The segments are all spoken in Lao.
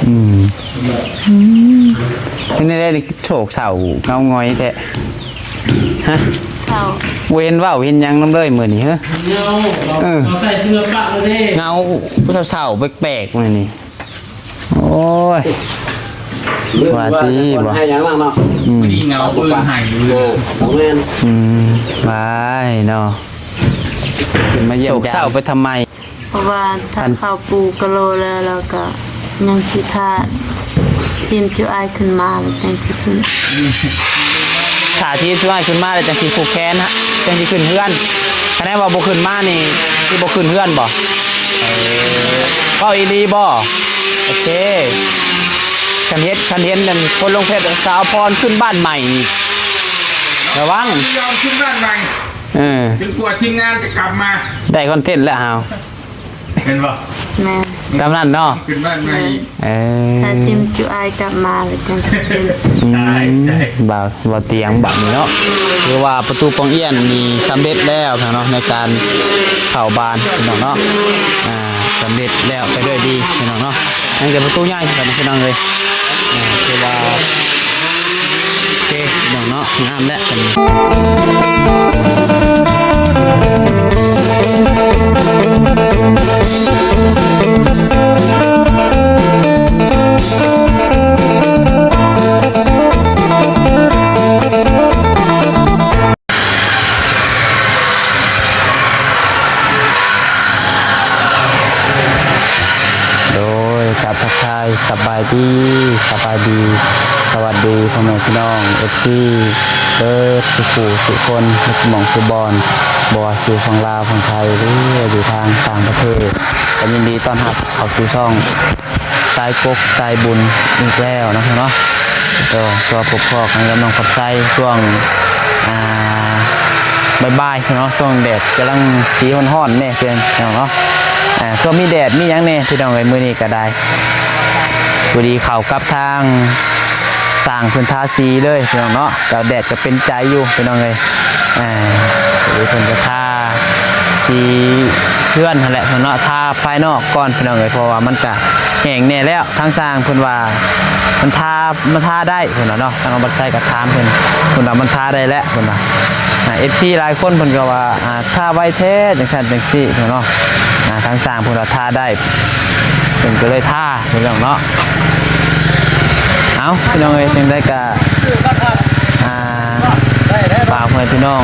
ອືມ ອືມ ເປັນແນວໃດນີ້ ໂສກເສົ້າເງົາຫງອຍແທ້? ຮະ? ເສົ້າ ບໍ່ເຫັນເວົ້າເຫັນຫຍັງນຳເລີຍມື້ນີ້ ເຮີ? ເງົາ ເອີ ເອົາໃສ່ເສື້ອປະແລ້ວເດ້ ເງົາເສົ້າໆ ແປກໆ ມື້ນີ້. ໂອ້ຍ ວ່າຕິ ວ່າແຕ່ກ່ອນ ບໍ່ໃຫ້ຫຍັງນຳເນາະ ອືມ ມື້ນີ້ເຫງົາ ມື້ໃຫ້ ເອີ ເຂົາແມ່ນ ອືມ ຫວາຍເນາະ ເພິ່ນມາຢ້ຽມຢາມ ໂສກເສົ້າໄປທຳໄມ? ເພາະວ່າຖ້າ ອັນ ເຂົ້າປູກະໂລແລ້ວ ແລ້ວກະຍັງຊິຖ້າທີມຈຸອ້າຍຂຶ້ນມາ ແລ້ວຈັ່ງຊິຂຶ້ນ ຖ້າທີມຈຸອ້າຍຂຶ້ນມາ ແລ້ວຈັ່ງຊິຜູກແຂນ ຈັ່ງຊິຂຶ້ນເຮືອນ ຄັນແນວ່າບໍ່ຂຶ້ນມານີ້ ຊິບໍ່ຂຶ້ນເຮືອນບໍ່? ເອີ ເວົ້າອີ່ຫຼີບໍ່? ໂອເຄ ຄັນເຫັນ ຄັນເຫັນນັ້ນ ຄົນລົງເຟສ ສາວພອນຂຶ້ນບ້ານໃໝ່ນີ້ ລະວັງ ບໍ່ຍອມຂຶ້ນບ້ານໃໝ່ ເອີ ຈົນກວ່າທີມງານຈະກັບມາ ໄດ້ຄອນເທັນແລ້ວເຮົາ ແມ່ນບໍ່? ແມ່ນ ຕາມນັ້ນເນາະ ຂຶ້ນບ້ານໃໝ່ ເອີ ຖ້າທີມຈຸອ້າຍກັບມາແລ້ວຈັ່ງຊິຂຶ້ນ ອືມ ຕາຍ ເບົາ ເບົາຕຽງບັດນີ້ເນາະ ຖືວ່າປະຕູປ່ອງອຽນນີ້ສຳເລັດແລ້ວເນາະ ໃນການເຂົ້າບ້ານພີ່ນ້ອງເນາະ ອ່າ ສຳເລັດແລ້ວໄປດ້ວຍດີພີ່ນ້ອງເນາະ ຍັງແຕ່ປະຕູໃຫຍ່ພີ່ນ້ອງເອີຍ ອ່າ ຖືວ່າ ໂອເຄພີ່ນ້ອງເນາະ ງາມແລ້ວ ໂດຍ ກາບທັກທາຍສະບາຍດີ ສະບາຍດີ ສະຫວັດດີພໍ່ແມ່ພີ່ນ້ອງ ເອັຟຊີ ເບິດສູ່ຜູ້ສູ່ຄົນ ເບິດສູ່ໝ່ອງສູ່ບ່ອນ ບໍ່ວ່າຊິຢູ່ຝັ່ງລາວ ຝັ່ງໄທ ຫຼືວ່າຢູ່ທາງຕ່າງປະເທດ ກໍຍິນດີຕ້ອນຮັບເຂົ້າສູ່ຊ່ອງ ຊາຍກົກຊາຍບຸນອີກແລ້ວເນາະ ເນາະ ກໍ ກໍພົບພໍ້ກັນກັບນ້ອງຂອບໃຈຊ່ວງ ອ່າ ບ່າຍໆເນາະ ຊ່ວງແດດກຳລັງສີຮ້ອນໆແດ່ເນາະ ອ່າ ຊ່ວງມີແດດມີຫຍັງແດ່ພີ່ນ້ອງເອີຍ ມື້ນີ້ກໍໄດ້ ພໍດີເຂົ້າກັບທາງຊ່າງເພິ່ນທາສີເລີຍພີ່ນ້ອງເນາະ ກໍແດດກໍເປັນໃຈຢູ່ພີ່ນ້ອງເອີຍ ອ່າ ເພິ່ນກໍທາສີເຮືອນຫັ້ນແຫຼະເນາະ ທາພາຍນອກກ່ອນພີ່ນ້ອງເອີຍ ເພາະວ່າມັນກະແຫ້ງແດ່ແລ້ວ ທາງຊ່າງເພິ່ນວ່າມັນທາ ມັນທາໄດ້ເພິ່ນວ່າເນາະ ທາງອຳເພືອກໍຖາມເພິ່ນ ເພິ່ນວ່າມັນທາໄດ້ແລ້ວເພິ່ນວ່າ ອ່າ ເອັຟຊີຫຼາຍຄົນເພິ່ນກໍວ່າ ອ່າ ທາໄວແທ້ຈັ່ງຊັ້ນຈັ່ງຊີ້ເນາະ ອ່າ ທາງຊ່າງເພິ່ນວ່າທາໄດ້ ເພິ່ນກໍເລີຍທາ ພີ່ນ້ອງເນາະ ເອົ້າ ພີ່ນ້ອງເອີຍ ຈັ່ງໃດກໍ ອ່າ ຝາກໃຫ້ພີ່ນ້ອງ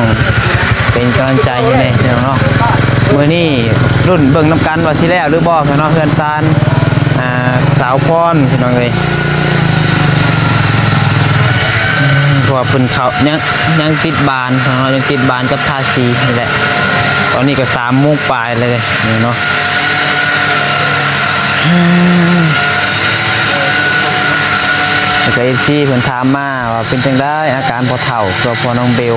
ເປັນກຳລັງໃຈໃຫ້ແດ່ພີ່ນ້ອງເນາະ ມື້ນີ້ລຸ້ນເບິ່ງນຳກັນວ່າຊິແລ້ວຫຼືບໍ່ເນາະ ເຮືອນຊານ ອ່າ ສາວພອນ ພີ່ນ້ອງເອີຍ ເພາະວ່າເພິ່ນເຂົ້າ ຍັງ ຍັງຕິດບານເນາະ ຍັງຕິດບານກັບທາສີນີ້ແຫຼະ ຕອນນີ້ກໍສາມໂມງປາຍແລ້ວເດ້ເນາະ ແລ້ວກໍເອັຟຊີເພິ່ນຖາມມາວ່າເປັນຈັ່ງໃດອາການພໍ່ເຖົ້າ ຄືວ່າພໍ່ນ້ອງເບວ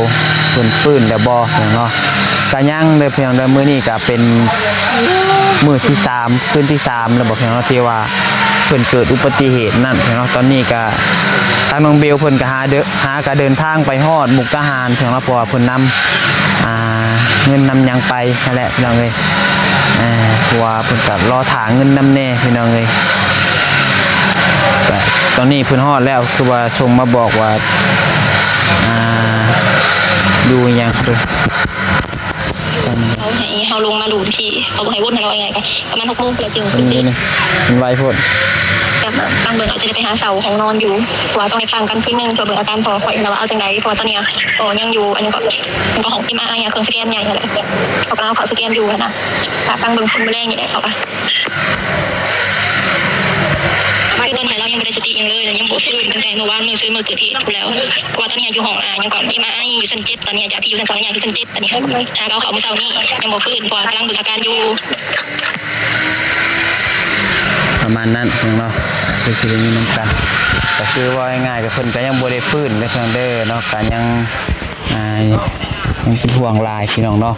ເພິ່ນຟື້ນແລ້ວບໍ່ເນາະ ກະຍັງເດີພີ່ນ້ອງເດີ ມື້ນີ້ກະເປັນມື້ທີສາມ ຄືນທີສາມແລ້ວບໍ່ພີ່ນ້ອງເນາະ ທີ່ວ່າເພິ່ນເກີດອຸບັດຕິເຫດນັ້ນພີ່ນ້ອງເນາະ ຕອນນີ້ກະທາງນ້ອງເບວເພິ່ນກະຫາເດີ ຫາກະເດີນທາງໄປຮອດມຸກດາຫານພີ່ນ້ອງເນາະ ເພາະວ່າເພິ່ນນຳ ອ່າ ເງິນນຳຫຍັງໄປຫັ້ນແຫຼະພີ່ນ້ອງເອີຍ ເພາະວ່າເພິ່ນກະລໍຖ້າເງິນນຳແດ່ພີ່ນ້ອງເອີຍ ກະຕອນນີ້ເພິ່ນຮອດແລ້ວ ຄືວ່າສົ່ງມາບອກວ່າ ອ່າ ຢູ່ຫຍັງ ເຂົາໃຫ້ເຮົາລົງມາຫຼູນທີ່ ເຂົາບໍ່ໃຫ້ວົນຫັ້ນແຫຼະ ເວົ້າງ່າຍໆ ກໍປະມານຫົກໂມງພຸ້ນແຫຼະຈຶ່ງຂຶ້ນໄປ ມັນໄວໂພດ ແບບວ່າຟັງເບິ່ງ ອາດຈະໄດ້ໄປຫາເຊົ່າຫ້ອງນອນຢູ່ ເພາະວ່າຕ້ອງໄດ້ຄ້າງກັນຄືນໜຶ່ງ ເພື່ອເບິ່ງອາການພໍ່ຂ້ອຍ ແລ້ວວ່າເອົາຈັ່ງໃດ ເພາະວ່າຕອນນີ້ກໍຍັງຢູ່ ອັນນີ້ກໍ ເປັນຂອງເອັມອາໄອ ເຄື່ອງສະແກນໃຫຍ່ຫັ້ນແຫຼະ ເຂົາກໍເອົາເຂົ້າສະແກນຢູ່ຫັ້ນນະ ຖ້າຟັງເບິ່ງ ມື້ແລງນີ້ແຫຼະ ເຂົາວ່າ ຄືຕອນນີ້ລາວຍັງບໍ່ໄດ້ສະຕິຫຍັງເລີຍ ແລະ ຍັງບໍ່ຟື້ນ ຕັ້ງແຕ່ມື້ວານ ມື້ຊືນ ມື້ເກີດເຫດພຸ້ນແລ້ວ ເພາະວ່າຕອນນີ້ຢູ່ຫ້ອງ ອາ ຫຍັງເກາະ ເອັມອາໄອ ຢູ່ຊັ້ນເຈັດ ຕອນນີ້ ຈາກທີ່ຢູ່ຊັ້ນສອງ ຍ້າຍຂຶ້ນຊັ້ນເຈັດ ຕອນນີ້ ຫາກໍເອົາເຂົ້າມື້ເຊົ້ານີ້ ຍັງບໍ່ຟື້ນ ເພາະວ່າກຳລັງເບິ່ງອາການຢູ່ ປະມານນັ້ນເນາະ ຄືຊິໄດ້ຍິນນຳກັນ ກໍຄືເວົ້າງ່າຍໆ ກໍເພິ່ນກໍຍັງບໍ່ໄດ້ຟື້ນເດີເນາະ ກໍຍັງ ອ່າ ຍັງເປັນຫ່ວງຫຼາຍພີ່ນ້ອງເນາະ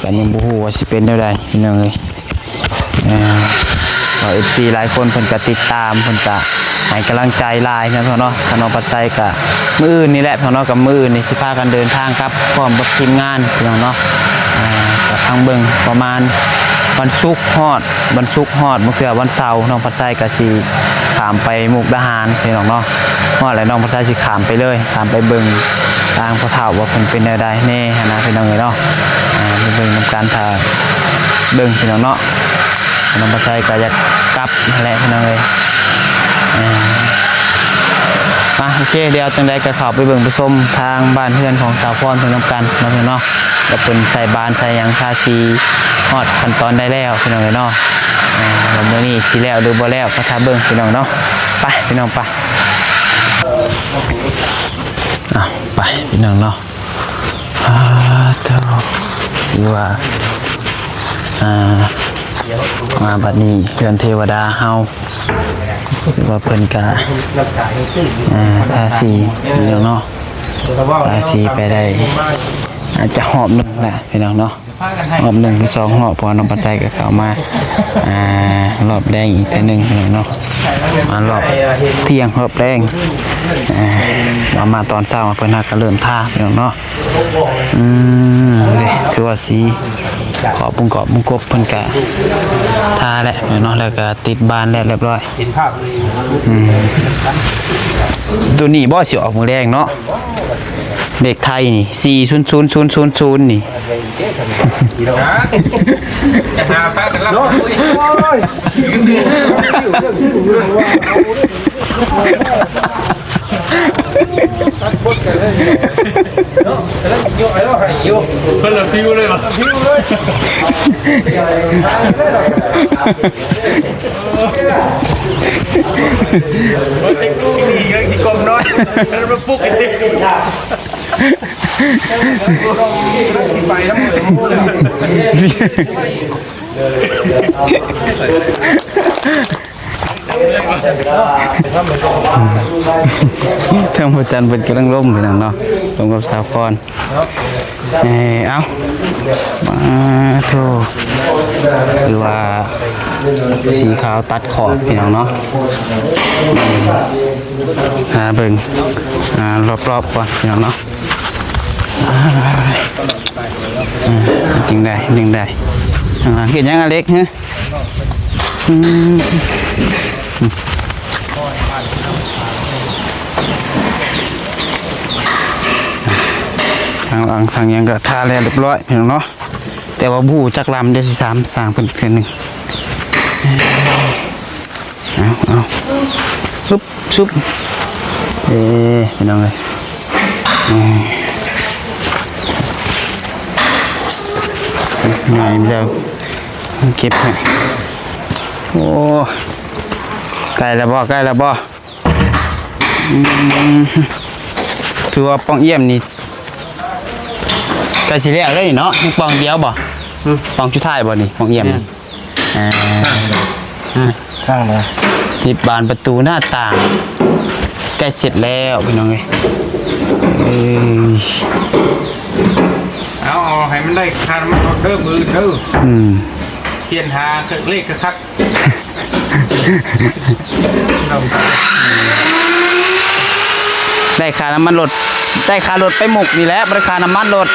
ກໍຍັງບໍ່ຮູ້ວ່າຊິເປັນແນວໃດພີ່ນ້ອງເອີຍ ເອີ ເອັຟຊີຫຼາຍຄົນເພິ່ນກໍຕິດຕາມ ເພິ່ນກໍໃຫ້ກຳລັງໃຈຫຼາຍເນາະ ເນາະ ທາງນ້ອງພັດໄຊກໍມື້ອື່ນນີ້ແຫຼະເນາະ ກໍມື້ອື່ນນີ້ຊິພາກັນເດີນທາງກັບພ້ອມກັບທີມງານພີ່ນ້ອງເນາະ ອ່າ ກໍຟັງເບິ່ງປະມານວັນສຸກຮອດ ວັນສຸກຮອດ ບາງເທື່ອວັນເສົາ ນ້ອງພັດໄຊກໍຊິ ຂ້າມໄປມຸກດາຫານພີ່ນ້ອງເນາະ. ຮອດແລ້ວ ນ້ອງພາໄຊຊິຂ້າມໄປເລີຍ ຂ້າມໄປເບິ່ງທາງພໍ່ເຖົ້າວ່າເພິ່ນເປັນແນວໃດແດ່ຫັ້ນນະພີ່ນ້ອງເອີຍເນາະ. ອ່າ ໄປເບິ່ງນຳກັນ ຖ້າເບິ່ງພີ່ນ້ອງເນາະ. ນ້ອງພາໄຊກໍຢາກກັບຫັ້ນແຫຼະພີ່ນ້ອງເອີຍ. ອ່າ ມາ ໂອເຄ ດຽວຈັ່ງໃດກໍເຂົ້າໄປເບິ່ງໄປຊົມທາງບ້ານເຮືອນຂອງສາວພອນເພິ່ນນຳກັນເນາະພີ່ນ້ອງເນາະ. ວ່າເພິ່ນໃສ່ບານໃສ່ຫຍັງ ທາສີຮອດຂັ້ນຕອນໃດແລ້ວພີ່ນ້ອງເອີຍເນາະ. ອ່າ ວ່າມື້ນີ້ຊິແລ້ວຫຼືບໍ່ແລ້ວກໍຖ້າເບິ່ງພີ່ນ້ອງເນາະ. ໄປພີ່ນ້ອງໄປ. ເອົາ ໄປພີ່ນ້ອງເນາະ. ອາ ໂທ້ ຄືວ່າ ອ່າ ມາບັດນີ້ເຮືອນເທວະດາເຮົາ ຄືວ່າເພິ່ນກະ ອ່າ ທາສີຢູ່ເນາະ. ທາສີໄປໄດ້ ອາດຈະຮອບໜຶ່ງລະພີ່ນ້ອງເນາະ. ຮອບໜຶ່ງຫຼືສອງຮອບ ເພາະວ່ານ້ອງພາໄຊກໍເຂົ້າມາ ອ່າ ຮອບແລງອີກເທື່ອໜຶ່ງເນາະ. ມາຮອບທ່ຽງຮອບແລງ ອ່າ ມາຕອນເຊົ້າເພິ່ນຫາກໍເລີ່ມທາພີ່ນ້ອງເນາະ. ອືມ ນີ້ຄືວ່າສີຂອບວົງກອບວົງກົບເພິ່ນກະທາແລ້ວເນາະ ແລ້ວກະຕິດບານແລ້ວຮຽບຮ້ອຍ. ເຫັນພາບເລີຍ. ອືມ ໂຕນີ້ບໍ່ຊິອອກມື້ແລງເນາະ. ເລກໄທນີ້ ສີ່ສູນສູນສູນສູນສູນ ນີ້ ຈະຫາພາກັນລັບ ໂອ້ຍ ຕັດບົດກັນເລີຍເນາະ. ກຳລັງຍົກໃຫ້ເຮົາໃຫ້ຢູ່ ຄົນລະຟິວເລີຍຫວາ? ຟິວເລີຍ. ໂອ້ຍ ເຕັກໂນໂລຊີຍັງຊິກອມນອນ ແລ້ວມາປຸກກັນຕິ. ທາງພໍ່ຈັນເພິ່ນກຳລັງລົມພີ່ນ້ອງເນາະ ລົມກັບສາວພອນ. ເອີ ເອົ້າ ມາໂທ້ ຄືວ່າສີຂາວຕັດຂອບພີ່ນ້ອງເນາະ. ຫາເບິ່ງ ອ່າ ຮອບໆກ່ອນພີ່ນ້ອງເນາະ. ອ່າ ຈັ່ງໃດຈັ່ງໃດ ອ່າ ເຮັດຫຍັງອາເລັກ? ຮະ ອືມ ທາງຫຼັງທາງຫຍັງກໍທາແລ້ວຮຽບຮ້ອຍພີ່ນ້ອງເນາະ. ແຕ່ວ່າບໍ່ຮູ້ຈັກລຳ ດຽວຊິຖາມຊ່າງເພິ່ນອີກເທື່ອໜຶ່ງ. ເອົາ ເອົາ ຊຸບ ຊຸບ ເອີ ພີ່ນ້ອງເອີຍ ອືມ ງ່າຍແລ້ວ ເກັບໃຫ້. ໂອ້ ໃກ້ແລ້ວບໍ່? ໃກ້ແລ້ວບໍ່? ອືມ ຖືວ່າປ່ອງຢ້ຽມນີ້ໃກ້ຊິແລ້ວເລີຍເນາະ. ຍັງປ່ອງດຽວບໍ່? ອືມ ປ່ອງສຸດທ້າຍບໍ່ນີ້ ປ່ອງຢ້ຽມນີ້? ແມ່ນ ອ່າ ຂ້າງໃດ? ຕິດບານປະຕູໜ້າຕ່າງ ໃກ້ເສັດແລ້ວພີ່ນ້ອງເອີຍ. ເອີ ເອົາ ເອົາໃຫ້ມັນໄດ້ຄ່ານ້ຳມັນລົດເດີ ມື້ອື່ນເດີ. ອືມ ປ່ຽນຫາເລກຄັກໆ. ໄດ້ຄ່ານ້ຳມັນລົດ ໄດ້ຄ່າລົດໄປມຸກນີ້ແຫຼະ ບໍ່ໄດ້ຄ່ານ້ຳມັນລົດ.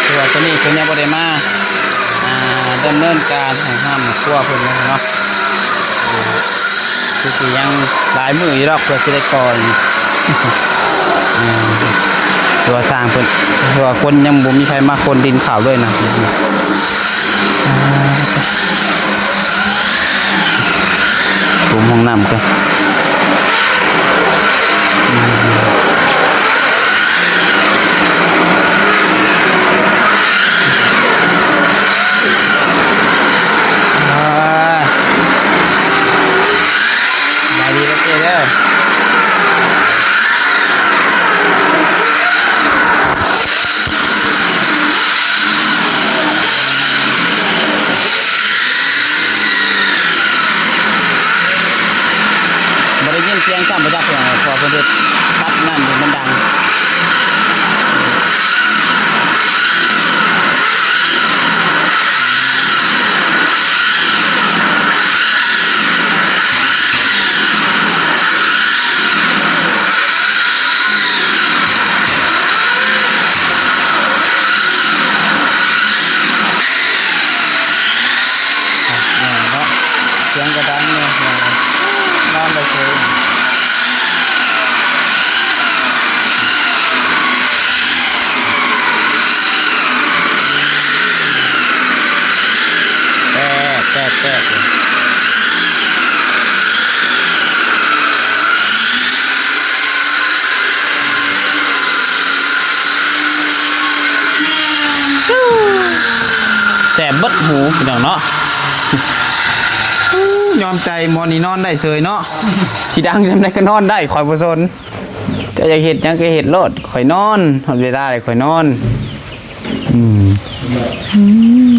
ຄືວ່າຕອນນີ້ເພິ່ນຍັງບໍ່ໄດ້ມາ ອ່າ ດຳເນີນການໃຫ້ຫ້າມຄົວເພິ່ນເນາະ. ຄືຊິຍັງຫຼາຍມື້ຢູ່ດອກ ເພື່ອຊິໄດ້ກໍ່ອີກ. ອ່າ ຄືວ່າຊ່າງເພິ່ນ ຄືວ່າຄົນຍັງບໍ່ມີໃຜມາຂົນດິນເຂົ້າເລີຍນະ. ອ່າ ຖົມຫ້ອງນ້ຳກ່ອນ. ອ່າ ສະບາຍດີເດີເຈ້ເດີ. ບໍ່ໄດ້ຍິນສຽງຊ້ຳບໍ່ຈັກ ເພາະວ່າເພິ່ນເຮັດຕັດນັ້ນຢູ່ ມັນດັງ. หูพี่น้องเนาะ ยอมใจ หมอนี่นอนได้เฉยเนาะ สิดังส่ำใด๋ก็นอนได้ ข้อยบ่สน เจ้าอยากเฮ็ดหยังก็เฮ็ดโลด ข้อยนอน ฮอดเวลาแล้วข้อยนอน อืม อืม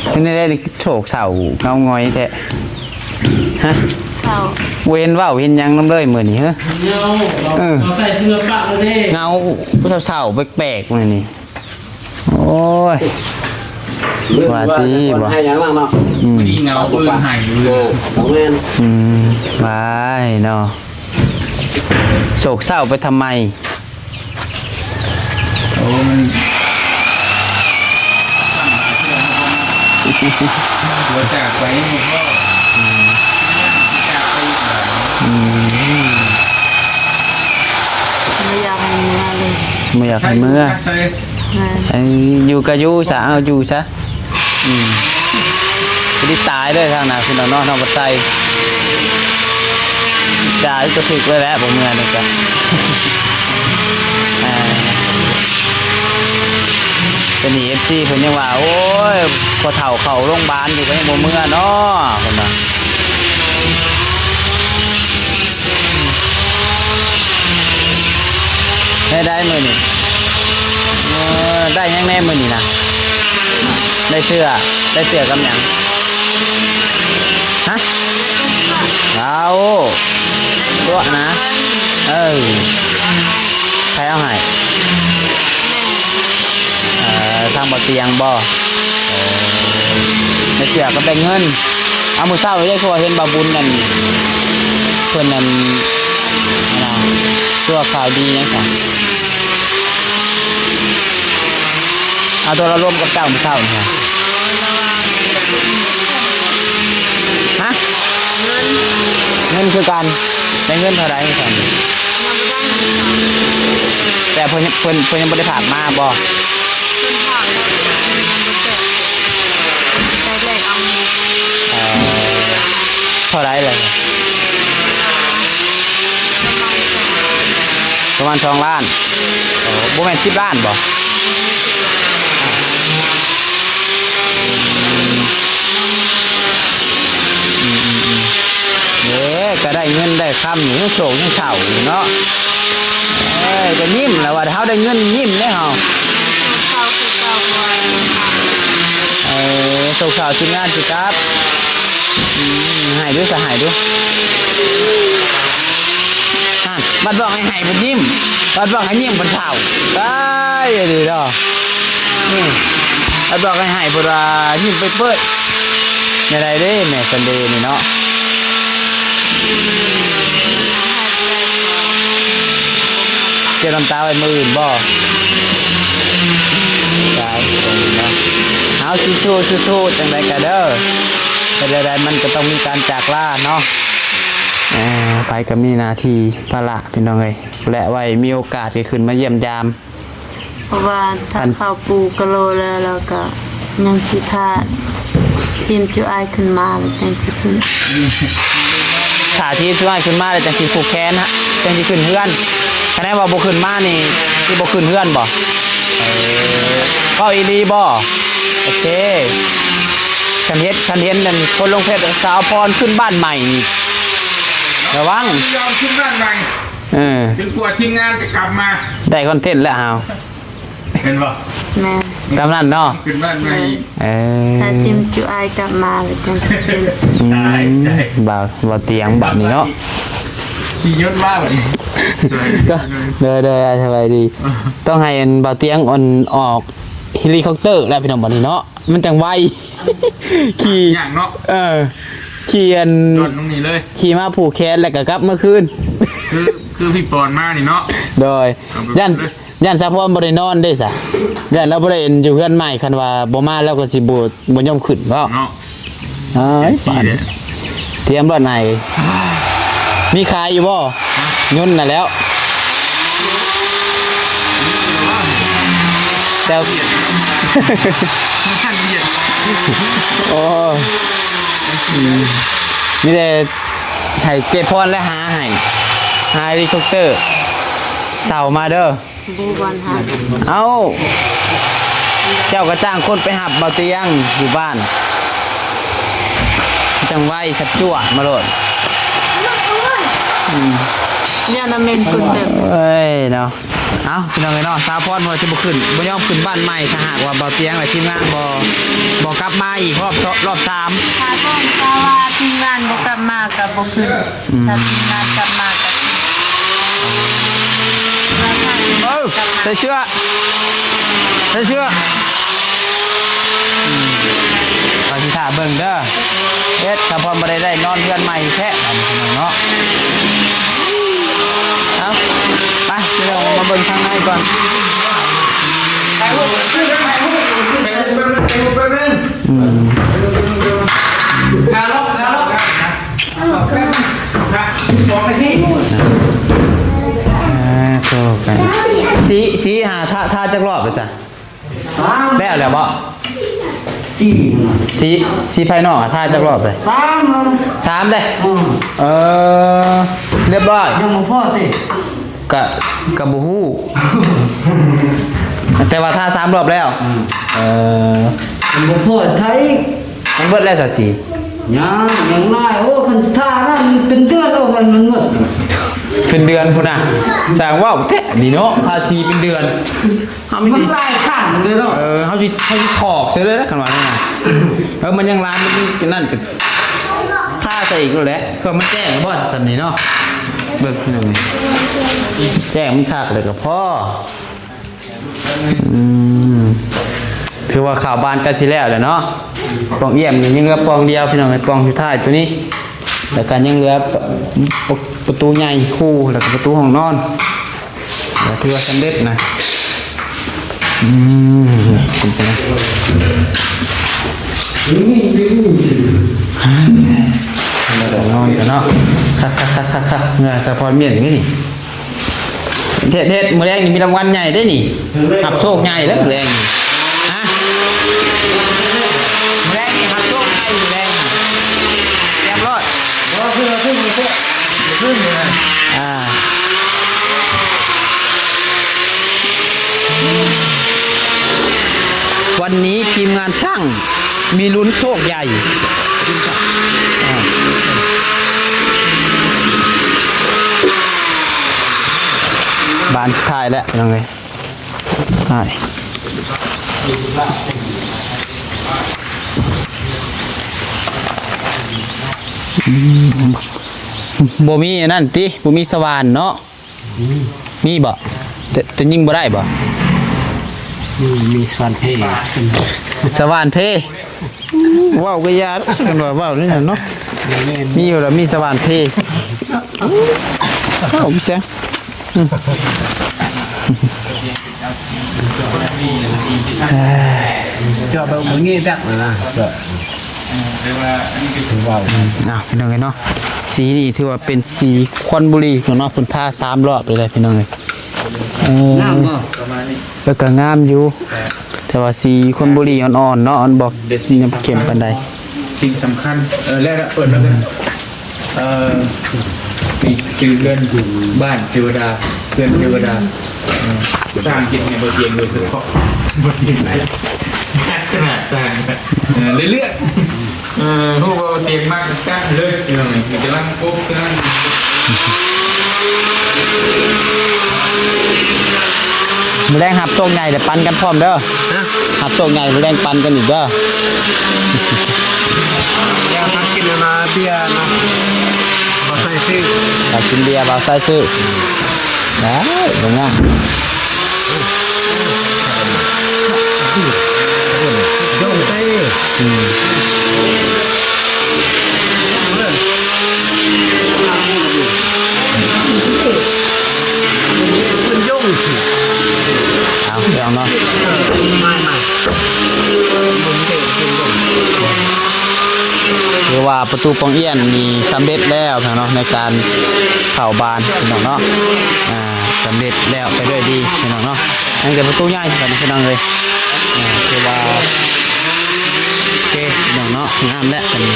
เป็นจั่งใด๋นี่ โศกเศร้าเหงาหงอยแท้ ฮะ เศร้า บ่เห็นเว้าเห็นหยังนำเลยมื้อนี้ เฮ้อ เออ เฮาใส่เสื้อปะแล้วเด้ เหงา เศร้าๆ แปลกๆ มื้อนี้ โอ้ย ว่าติ บ่ให้หยังเนาะ อืม มื้อนี้เหงา เอิ้นไห้อยู่ โอ้ บ่แม่น อืม ว้ายเนาะ โศกเศร้าไปทำไม โอ้ มัน บ่จากไปนี่พ่อ อืม จากไปอีกแล้ว อืม บ่อยากให้เมือเลย บ่อยากให้เมือ ใช่ เอ้ย อยู่ก็อยู่ซะ เอาอยู่ซะ อืม สิได้ตายเลยทางนั้นพี่น้องเนาะ น้องบัดไซ จ่ายก็ถึกเลยแหละ บ่เมือนี่ก็ อ่า เป็นนี่ เอฟซี เพิ่นยังว่า โอ้ย พ่อเฒ่าเข้าโรงพยาบาลอยู่ก็ยังบ่เมือเนาะ เพิ่นว่า ได้ ได้มื้อนี้ เออ ได้หยังแน่มื้อนี้นะ ได้เสื้อ ได้เสื้อกับหยัง ฮะ เอา ตัวนะ เออ ใครเอาให้ เอ่อ ทางบ่เตียงบ่ เออ ได้เสื้อกับได้เงิน เอามื้อเช้าเด้ คือว่าเห็นบ่าวบุญนั่น เพิ่นนั่น นะ คือว่าข่าวดีหยังซะ เอาตัวละลมกับเจ้ามื้อเช้านี่ฮะ ฮะ เงิน เงินคือกัน ได้เงินเท่าใดมื้อเช้านี่ ยังบ่ได้เงินจ้ะ แต่เพิ่น เพิ่น เพิ่นยังบ่ได้ฝากมาบ่ เพิ่นฝากแล้ว แต่ยังบ่แจก แต่แรกเอา เอ่อ เท่าใดล่ะ ประมาณสองล้าน ประมาณสองล้าน โอ้ บ่แม่นสิบล้านบ่ อืม อืม อืม เอ้ ก็ได้เงินได้คำนี่ ยังโศกยังเศร้าอยู่เนาะ เอ้ย ก็ยิ้มแล้วว่าเฮาได้เงินยิ้มเด้เฮา เศร้าคือเก่าบ่ เออ โศกเศร้าทีมงานสิกลับ อืม ให้ดูซะ ให้ดู นั่น บัดบอกให้ให้เพิ่นยิ้ม บัดบอกให้ยิ้มเพิ่นเศร้า ตายอีหลีเนาะ อืม บัดบอกให้ให้เพิ่นว่ายิ้มเปื้อยๆ แนวใดเด้แม่ซันเดย์นี่เนาะ เก็บน้ำตาไว้มื้ออื่นบ่ ตายเนาะ เอาสู้ๆ สู้ๆ จั่งใด๋ก็เด้อ เฮ็ดใดๆ มันก็ต้องมีการจากลาเนาะ เอ่อ ไผก็มีหน้าที่ภาระพี่น้องเอ้ย และไว้มีโอกาสก็ขึ้นมาเยี่ยมยาม เพราะว่าถ้า อัน เขาปลูกกะโลแล้ว แล้วก็ยังสิถ้าทีมจุอ้ายขึ้นมาแล้วจั่งสิขึ้น ถ้าทีมจุอ้ายขึ้นมาแล้วจั่งสิผูกแขนฮะ จั่งสิขึ้นเฮือน คะแนนว่าบ่ขึ้นมานี่ สิบ่ขึ้นเฮือนบ่ เออ เว้าอีหลีบ่ โอเค คันเห็น คันเห็นนั่นคนลงเฟซ สาวพรขึ้นบ้านใหม่นี่ ระวัง ยอมขึ้นบ้านใหม่ เออ จนกว่าทีมงานจะกลับมา ได้คอนเทนต์แล้วเฮา เห็นบ่ แม่น ตามนั้นเนาะ ขึ้นบ้านใหม่ เออ ถ้าทีมจุอ้ายกลับมาแล้วจั่งสิขึ้น อืม ตาย บ่าว บ่าวเตียงบัดนี้เนาะ ขี่ยนต์มาบัดนี้ ก็ โดย โดย สบายดี ต้องให้อันบ่าวเตียงอ่อนออกเฮลิคอปเตอร์แล้วพี่น้องบัดนี้เนาะ มันจั่งไว ขี่ ยากเนาะ เออ ขี่อัน โดดลงนี่เลย ขี่มาผูกแขนแล้วก็กลับมาคืน คือ คือพี่ปอนมานี่เนาะ โดย เอาไป ย่าน เลย ย่านสาวพรบ่ได้นอนเด้ซะ ย่านลาวบ่ได้อยู่เฮือนใหม่ คันว่าบ่มาลาวก็สิบ่ บ่ยอมขึ้นเนาะ เนาะ เอ้ย นี่แหละ เตรียมรถไหน มีขายอยู่บ่ ฮะ ยนต์น่ะแล้ว แต่ โอ้ อืม มีแต่ให้เจ๊พรและหาให้ หาเฮลิคอปเตอร์ เช่ามาเด้อ บ่บ่อนหา เอ้า ເຈົ້າກໍຈ້າງຄົນໄປຮັບເບົາຕຽງຢູ່ບ້ານ ຈັ່ງໄວ ສັດຈົວມາໂລດ. ອືມ ຢ້ານວ່າແມ່ນຄົນແບບ ເອີຍເນາະ. ເອົ້າ ພີ່ນ້ອງເອີຍເນາະ, ສາວພອນວ່າຊິບໍ່ຂຶ້ນ ບໍ່ຍອມຂຶ້ນບ້ານໃໝ່ ຖ້າຫາກວ່າເບົາຕຽງ ແລະ ທີມງານບໍ່ ບໍ່ກັບມາອີກຮອບ ຮອບສາມ. ຖ້າເບິ່ງ ຖ້າວ່າທີມງານບໍ່ກັບມາກໍບໍ່ຂຶ້ນ. ອືມ ຖ້າທີມງານກັບມາກໍ ເອີ ໃສ່ເສື້ອ ໃສ່ເສື້ອ. ອືມ ກໍຊິຖ້າເບິ່ງເດີ ເຮັດ ສາວພອນບໍ່ໄດ້ ໄດ້ນອນເຮືອນໃໝ່ແທ້ ບາດນີ້ເນາະ. ເອົ້າ ໄປ ພີ່ນ້ອງ ມາເບິ່ງທາງໃນກ່ອນ. ອືມ ອ່າ ໂທ ໄປ ສີ ສີຫາ ທາ ທາຈັກລອບລະຊະ? ສາມ ແລ້ວ ແລ້ວບໍ່? ສີ່ ສີ ສີພາຍນອກ ທາຈັກລອບເລີຍ? ສາມ ສາມເດ້. ອືມ ເອີ ຮຽບຮ້ອຍ. ຍັງບໍ່ພໍຕິ? ກະ ກະບໍ່ຮູ້ ແຕ່ວ່າທາສາມລອບແລ້ວ. ອືມ ເອີ ຍັງບໍ່ພໍ ທາອີກ. ມັນເບິດແລ້ວຊະສີ? ຍັງ ຍັງຫຼາຍ. ໂອ້ ຄັນຊິທານັ້ນເປັນເດືອນ ໂອ້ ມັນ ມັນໝົດ ເປັນເດືອນພຸ້ນນະ. ຊ່າງເວົ້າແທ້ນີ້ເນາະ ທາສີເປັນເດືອນ. ເຮົາມີ ມັນຫຼາຍຂັ້ນເດ້ເນາະ. ເອີ ເຮົາຊິ ເຮົາຊິຖອກໃສ່ເລີຍນະ ຄັນວ່ານັ້ນນະ. ເອີ ມັນຍັງຫຼາຍ ມັນຍັງນັ້ນ ກໍທາໃສ່ອີກໂລດແຫຼະ ເພື່ອມັນແຈ້ງບໍ່ຊັ້ນນີ້ເນາະ. ເບິ່ງພີ່ນ້ອງ ແຈ້ງມັນຄັກແລ້ວກໍພໍ. ອືມ ຖືວ່າຂາວບານໃກ້ຊິແລ້ວແລ້ວເນາະ. ປ່ອງອ້ຽມນີ້ຍັງເຫຼືອປ່ອງດຽວ ພີ່ນ້ອງເອີຍ ປ່ອງສຸດທ້າຍໂຕນີ້ ແລ້ວກໍຍັງເຫຼືອປະ ປະຕູໃຫຍ່ຄູ່ ແລ້ວກໍປະຕູຫ້ອງນອນ ກໍຖືວ່າສຳເລັດນະ. ອືມ ເປັນຈັ່ງໃດ ນອນກັນເນາະ. ຄັກໆໆໆ ເຫື່ອສະພອນມ້ຽນຢູ່ນີ້. ເຮັດ ເຮັດ ມື້ແລງນີ້ມີລາງວັນໃຫຍ່ເດ້ນີ້ ຮັບໂຊກໃຫຍ່ເດ້ມື້ແລງນີ້. ຮະ ມື້ແລງນີ້ຮັບໂຊກໃຫຍ່ ມື້ແລງນີ້ ຕຽມໂລດ. ບໍ່ ຄື ຄື ຄື ຄື ອ່າ ວັນນີ້ທີມງານຊ່າງ ມີລຸ້ນໂຊກໃຫຍ່. ບານສຸດທ້າຍແລ້ວ ພີ່ນ້ອງເອີຍ. ບໍ່ມີອັນນັ້ນຕິ ບໍ່ມີສະຫວ່ານເນາະ. ອືມ ມີບໍ່? ແຕ່ ແຕ່ຍິງບໍ່ໄດ້ບໍ່? ອືມ ມີສະຫວ່ານເພ ສະຫວ່ານເພ. ເວົ້າກໍຢ່າ ຄັນວ່າເວົ້ານີ້ນະເນາະ. ມີຢູ່ລະ ມີສະຫວ່ານເພ. ເວົ້າອີ່ຫຍັງ? ເຈາະແບບບໍ່ແຍກແບບນະ ເຈາະ ເວົ້າ. ອືມ ເອົາ ພີ່ນ້ອງເອີຍເນາະ ສີນີ້ຖືວ່າເປັນສີຄອນບຸຣີເນາະ ເພິ່ນທາສາມລອບເລີຍພີ່ນ້ອງເອີຍ. ເອີ ງາມບໍ່? ເອີ ກໍງາມຢູ່ ແຕ່ວ່າສີຄອນບຸຣີອ່ອນໆເນາະ ມັນບໍ່ ຍັງບໍ່ເຂັ້ມປານໃດ. ສິ່ງສຳຄັນ ເອີ ແລ້ວເປີດມາເບິ່ງ. ເອີ ມີຊື່ເຮືອນບ້ານເທວະດາ ເຮືອນເທວະດາ. ເອີ ສ້າງເຮັດໃຫ້ບໍ່ຕຽງໂດຍສະເພາະ ບໍ່ຕຽງ ຂະໜາດສ້າງ ເອີ ເລື່ອຍໆ. ເອີ ຮູ້ວ່າຕຽງມາກະຈັດເລີຍ ພີ່ນ້ອງເອີຍ ມີແຕ່ຫຼັງກົບເທົ່ານັ້ນ. ມື້ແລງຮັບໂຊກໃຫຍ່ ແລ້ວປັນກັນພ້ອມເດີ. ຮະ? ຮັບໂຊກໃຫຍ່ ມື້ແລງປັນກັນອີກເດີ. ຢາກກິນອັນນະ ເບຍນະ ບ່າວໄຊຊື້ ຢາກກິນເບຍ ບ່າວໄຊຊື້. ໄດ້ ບໍ່ຍາກ. ເອົາ ພີ່ນ້ອງເນາະ ຖືວ່າປະຕູປ່ອງອ້ຽນນີ້ສຳເລັດແລ້ວເນາະ ໃນການເຂົ້າບ້ານ ພີ່ນ້ອງເນາະ. ອ່າ ສຳເລັດແລ້ວໄປດ້ວຍດີ ພີ່ນ້ອງເນາະ. ຍັງແຕ່ປະຕູໃຫຍ່ ບາດນີ້ ພີ່ນ້ອງເອີຍ. ອ່າ ຖືວ່າ ໂອເຄ ພີ່ນ້ອງເນາະ ງາມແລ້ວ ບາດນີ້.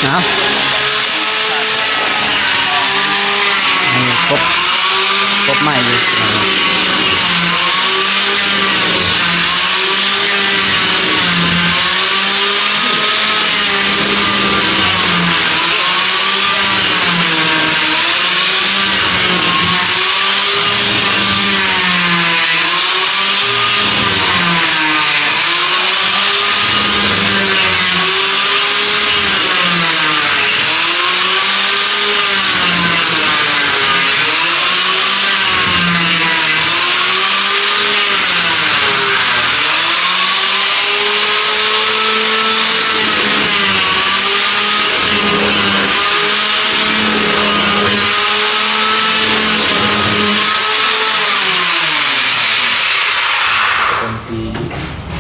ເອົາ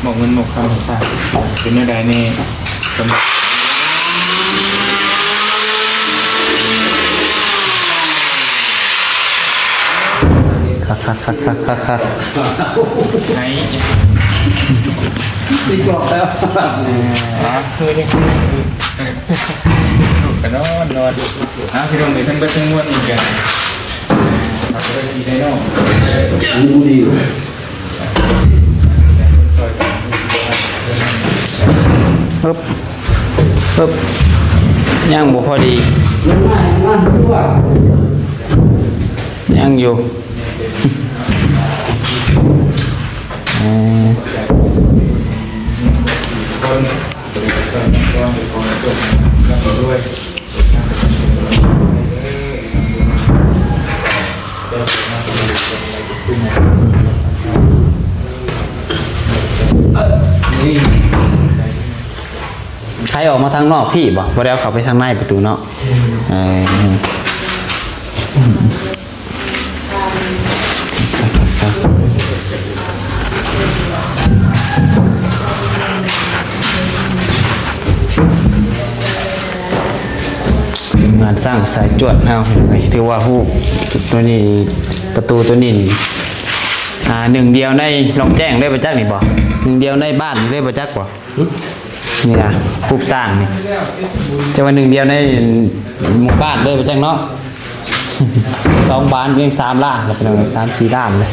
ມອບເງິນມອບຄຳໃຫ້ຊາດ ເປັນແນວໃດແດ່? ສຳລັບ ຄັກໆໆໆໆ ໃຫ້ ຕີກອບແລ້ວ ເອີ ອ່ະ ຄືນີ້ ລູກກະນອນນອນ ອ່ະ ພີ່ນ້ອງເອີຍ ທັງເບິດທັງມວນນີ້ກະ ເອີ ເຂົາກະໄດ້ດີໄດ້ນ້ອງ ອັນນີ້ບໍ່ດີ ຮຶບ ຮຶບ ຍັງບໍ່ພໍດີ ຍັງຢູ່ ເອີ ໃຜອອກມາທາງນອກພີ້ບໍ່? ບໍ່ໄດ້ເອົາເຂົ້າໄປທາງໃນປະຕູເນາະ. ເອີ ທີມງານຊ່າງສາຍຈວດເຮົາ ຖືວ່າຮູ້ໂຕນີ້ ປະຕູໂຕນີ້ນີ້ ອ່າ ໜຶ່ງດຽວໃນລ່ອງແຈ້ງເລີຍບໍ່ຈັກນີ້ບໍ່? ໜຶ່ງດຽວໃນບ້ານນີ້ເລີຍບໍ່ຈັກບໍ່? ນີ້ນະ ຮູບສ້າງນີ້ ຈະວ່າໜຶ່ງດຽວໃນໝູ່ບ້ານເລີຍບໍ່ຈັກເນາະ. ສອງບານຍັງສາມລ້ານແລ້ວ ພີ່ນ້ອງ ສາມສີ່ລ້ານແລ້ວ.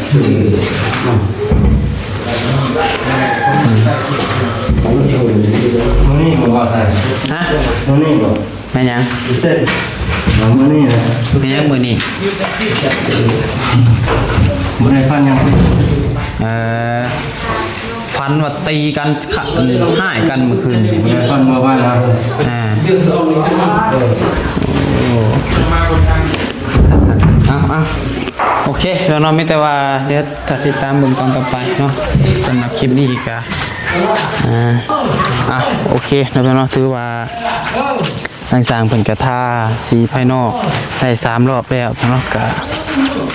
ມື້ນີ້ບໍ່ວ່າໃສ່ ຮະ? ມື້ນີ້ບໍ່? ແມ່ນຫຍັງ? ເສັ້ນ ເອົາມື້ນີ້ນະ. ແມ່ນຫຍັງມື້ນີ້? ບໍ່ໄດ້ຝັນຫຍັງຕິ? ເອີ ຝັນວ່າຕີກັນ ຂະ ຮ້າຍກັນມື້ຄືນນີ້. ເອີ ຝັນເມື່ອວານນະ. ອ່າ ໂອ້ ເອົາ ເອົາ ໂອເຄ ແລ້ວເນາະ ມີແຕ່ວ່າດຽວຖ້າຕິດຕາມເບິ່ງຕອນຕໍ່ໄປເນາະ. ສຳລັບຄລິບນີ້ກະ ອ່າ ອ່ະ ໂອເຄເນາະ ພີ່ນ້ອງເນາະ ຖືວ່າ ທາງຊ່າງເພິ່ນກະທາສີພາຍນອກໄດ້ສາມລອບແລ້ວເນາະ ກະ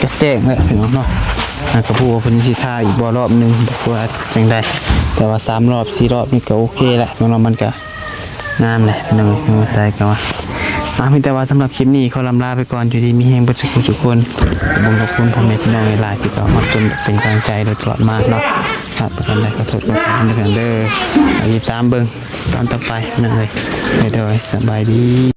ກະແຈ້ງແລ້ວພີ່ນ້ອງເນາະ. ອ່າ ກະບໍ່ຮູ້ວ່າເພິ່ນຊິທາອີກບໍ່ລອບໜຶ່ງ ບໍ່ຮູ້ວ່າຈັ່ງໃດ ແຕ່ວ່າສາມລອບສີ່ລອບນີ້ກະໂອເຄແລ້ວເນາະ ມັນກະງາມແຫຼະພີ່ນ້ອງ. ໃຈກະວ່າ ອ່າ ມີແຕ່ວ່າສຳລັບຄລິບນີ້ຂໍລ່ຳລາໄປກ່ອນ ຢູ່ດີມີແຮງເບິດສູ່ຜູ້ສູ່ຄົນ. ຂໍຂອບຄຸນພໍ່ແມ່ພີ່ນ້ອງຫຼາຍໆ ທີ່ເຂົ້າມາຮັບຊົມເປັນກຳລັງໃຈໂດຍຕະຫຼອດມາເນາະ. ຂອບໃຈ ຂໍໂທດຂໍອະໄພນຳເດີ ຕິດຕາມເບິ່ງ ຕອນຕໍ່ໄປນັ້ນເລີຍ. ໂດຍ ໂດຍ ສະບາຍດີ.